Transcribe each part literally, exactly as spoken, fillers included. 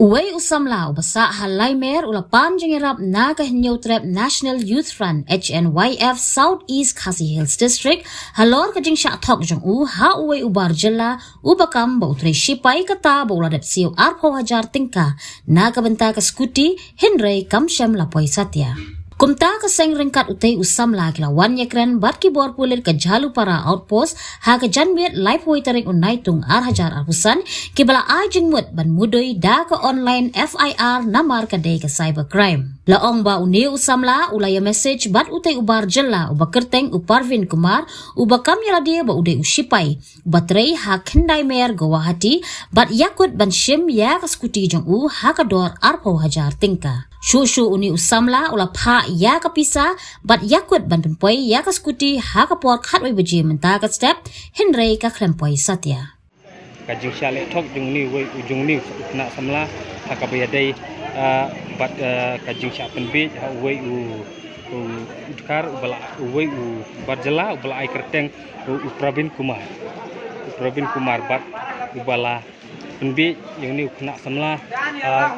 Uwei u samla uba sah ha Laimer u la pan jingïarap na ka Hynñiewtrep National Youth Front, H N Y F, South East Khasi Hills District, halor ka jingshah thok jong u ha uwei u bar jylla uba kam ba u trei shipai, kata ba u la dep siew arphew hajar tyngka na ka bynta ka skuti, hynrei kam shym la poi satia. Kumta ka seng ryngkat utei u samla ki la wan ïakren bad ki bor pulit ka Jhalupara Outpost ha ka janmiet laiphew tarik u Naitung ar hajar arphew san, kiba la ai jingmut ban mudui da ka online F I R namar ka dei ka cyber crime. La ong ba une u samla u la ïa message bad utei u bar jylla uba kyrteng u Parvin Kumar, uba kam ïalade ba u dei u shipai, uba trei ha Khyndai Mer, Guwahati, bad ïakut ban shim ïa ka skuti jong u ha ka dor arphew hajar tyngka. Shuh shuh une u samla u la phah ïa ka pisa bad ïakut ban pynpoi ïa ka skuti ha ka por khatwei baje mynta ka step, hynrei ka khlem poi satia. Ka jingshah leh thok jong une uwei, jong une u khynnah samla ha kaba ïadei, ah, bad, ah, ka jingshah pynbiej ha uwei u, u, u dkhar uba la, uwei u bar jylla uba la ai kyrteng u, u Pravin Kumar. U Pravin Kumar bad uba la pynbiej ïa une u khynnah samla, ah,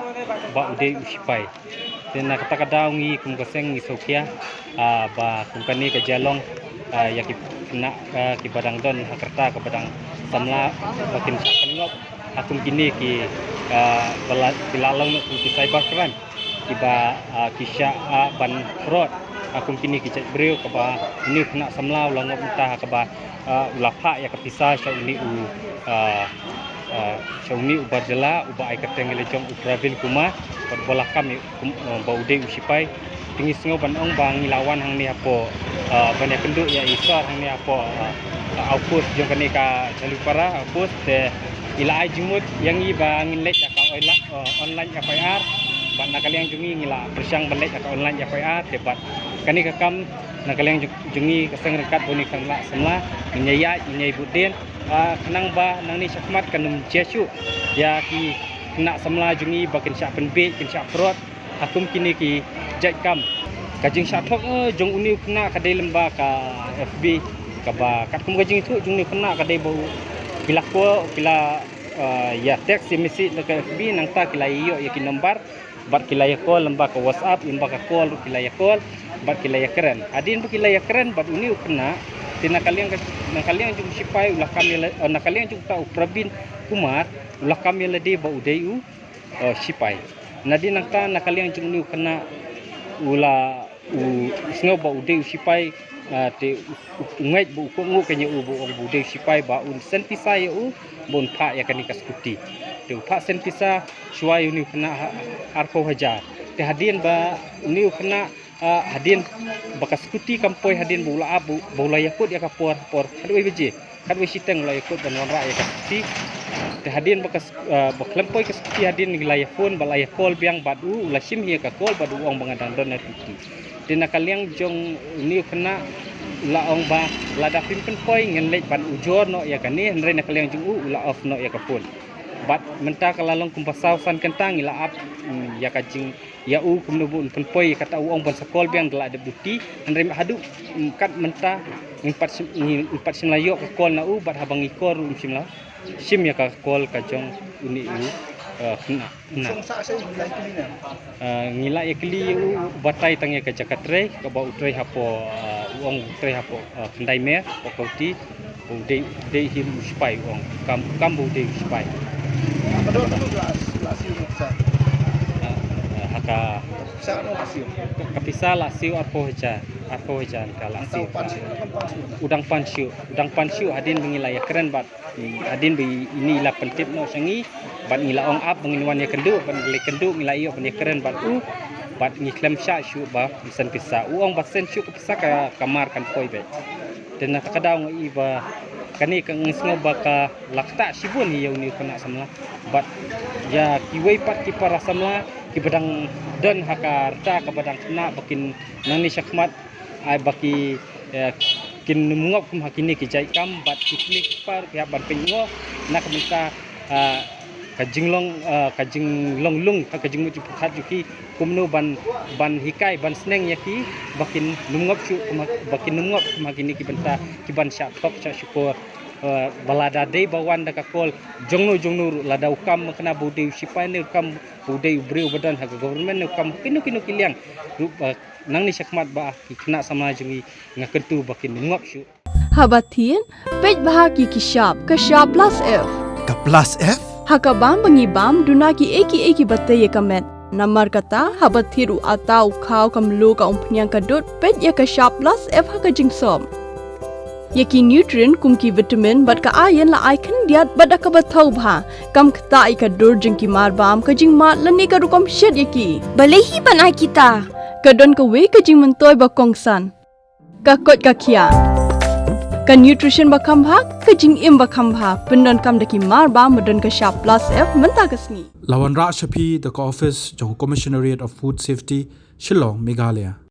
ba u dei u shipai. Te na kata ka daw ngi kum ka seng ngi sngewkhia, ah, ba kum kane ka jia long, ah, ïa ki khynnah, ah, kiba dang don ha ka rta kaba dang samla ba kin shah pynngop ha kum kine ki, ah, ba la, ki la long noh kum ki cyber crime, kiba, ah, ki shah, ah, ban fraud ha kum kine ki jait briew, kaba une u khynnah samla u la ngop mynta ha kaba, ah, u la phah ïa ka pisa sha une u, ah, ah, sha une u bar jylla uba ai kyrteng ïa la jong u Pravin Kumar, bad ba la kam ïa kum, ah, ba u dei u shipai. Te ngi sngew ban ong ba ngi la wan hangne hapoh, ah, ban ïakynduh ïa i sor hangne hapoh, ah, outpost jong kane ka Jhalupara outpost, te i la ai jingmut ïa ngi ba ngin leit ïa ka oila-, ah, online F I R. Bad na ka liang jong ngi ngi la pyrshang ban leit ïa ka online F I R, te bad kane ka kam na ka liang jong, jong ngi ka seng ryngkat bad une u khynnah samla ngin ïa ïaid, ngin ïa bud dien, ah, khnang ba nangne shakhmat kan ym jia shuh ïa ki khynnah samla jong ngi ba kin shah pynbiej, kin shah fraud ha kum kine ki jait kam. Ka jingshah thok, eh, jong une u khynnah ka dei lyngba ka F B, kaba katkum ka jingithuh jong une u khynnah ka dei ba u, ki la call, ki la, eh, ïa text ïa message na ka F B, nangta ki la ïoh ïa ki number bad ki la ïa call, lyngba ka WhatsApp, lyngba ka call ruh ki la ïa call bad ki la ïa kren. Hadien ba ki la ïa kren bad une u khynnah, te na ka liang ka, na ka liang jong u shipai u la kam ïa la, eh, na ka liang jong uta u Pravin Kumar u la kam ïa lade ba u dei u, eh, shipai. Nadien nangta na ka liang jong une u khynnah u la, u sngew ba u dei u shipai, ah, te u, u ngeit ba u kohnguh kein ïa u, ba u ong ba u dei u shipai, ba un send pisa ïa u ba un phah ïa kane ka skuti. Te u phah send pisa shuwa ïa une u khynnah ha, arphew hajar. Te hadien ba une u khynnah, ah, hadien ba ka skuti kam poi, hadien ba u la ap, ba u, ba u la ïakut ïa ka por, por khatwei baje, khatwei shiteng u la ïakut ban wanrah ïa ka skuti. Te hadien ba ka s-, ah, ba khlem poi ka skuti, hadien ngi la ïa phone bad la ïa call biang bad u, u la shim hi ïa ka call bad u ong ba nga dang don ha duty. Te na ka liang jong une u khynnah u la ong ba lada phim pynpoi ngan leit ban ujor noh ïa kane, hynrei na ka liang jong u u la off noh ïa ka phone. Bad mynta ka la long kumba saw san kynta ngi la ap, mm, ïa ka jing ïa u kumno ba un pynpoi, kata u ong ban sa call biang da la dep duty, hynrei haduh, mm, kat mynta ngim pat shym, ngim pat shym la ïoh ka call na u, bad haba ngi call ruh ngim shym la shim ïa ka call ka jong une u, eh, khynnah. Ngi la ïa kylli ïa u, u batai tang ïa ka jaka trei, kaba u trei hapoh, eh, u ong u trei hapoh, eh, Khyndai Mer, hapoh Khawti. U dei, dei hi u shipai u ong. Kam, kam ba u dei u shipai. Ba don tu la, la siew ka pisa. Ah, ah, ha ka, pisa no la siew. Ka pisa la siew arphew hajar, arphew hajar ka la siew. U dang pan shuh, u dang pan shuh hadien ba ngi la ïa kren bad, hmm, hadien ba ine i la pyntip noh sha ngi. Bad ngi la ong ap ba ngin wan ïa kynduh, bad ngi la kynduh ngi la ïoh ban ïa kren bad u. Bad ngi khlem shah shuh ba send pisa. U ong ba send shuh ka pisa ka, ka mar kan poi beit. Te na kata ka daw nga i ba kane ka ngi sngew ba ka la ktah shibun hi ïa une u khynnah samla. Bad ïa kiwei pat ki para samla kiba dang don ha ka rta kaba dang khynnah ba kin nangne shakhmat ai ba ki, eh, kin ym ngop kum ha kine ki jait kam bad ki kmie ki kpa ki hap ban pynïoh na ka bynta, ah, ka jinglong, ah, ka jinglong lung, ka, ka jingmut jingpyrkhat jong ki, kumno ban, ban hikai, ban sneng ïa ki ba kin ym ngop shuh kum ha, ba kin ym ngop kum ha kine ki bynta ki ban shah thok shah shukor Uh, ba lada dei ba wan da ka call jongno jongno ruh, lada u kam kane ba u dei u shipai ne u kam ba u dei u briew ba don ha ka government ne u kam kino kino ki liang ruh, ba nangne shakhmat ba ki khynnah samla jong ngi nga kyntu ba kin ngop shuh. Haba thied, peit bha ki ki shap, ka shap plus F. Ka plus F? Ha ka bam ba ngi bam, duna ki ei ki ei ki ba tei ïa ka met. Namar kata, haba thied u atta u khaw ka mluh ka umphniang ka dud, peit ïa ka shap plus F ha ka jingsop. Ïa ki nutrient kum ki vitamin bad ka iron la ai khyndiat bad da kaba thaw bha. Kam ktah ïa ka dur jong ki marbam, ka jingmad lane ka rukom shet ïa ki. Balei hi ban ai kita? Ka don kawei ka jingmyntoi ba kongsan. Ka koit ka khiah. Ka nutrition ba kham bha, ka jingim ba kham bha. Pyndonkam da ki marbam ba don ka shap plus F mynta ka sngi. La wanrah sha phi da ka office jong Commissionerate of Food Safety, Shillong, Meghalaya.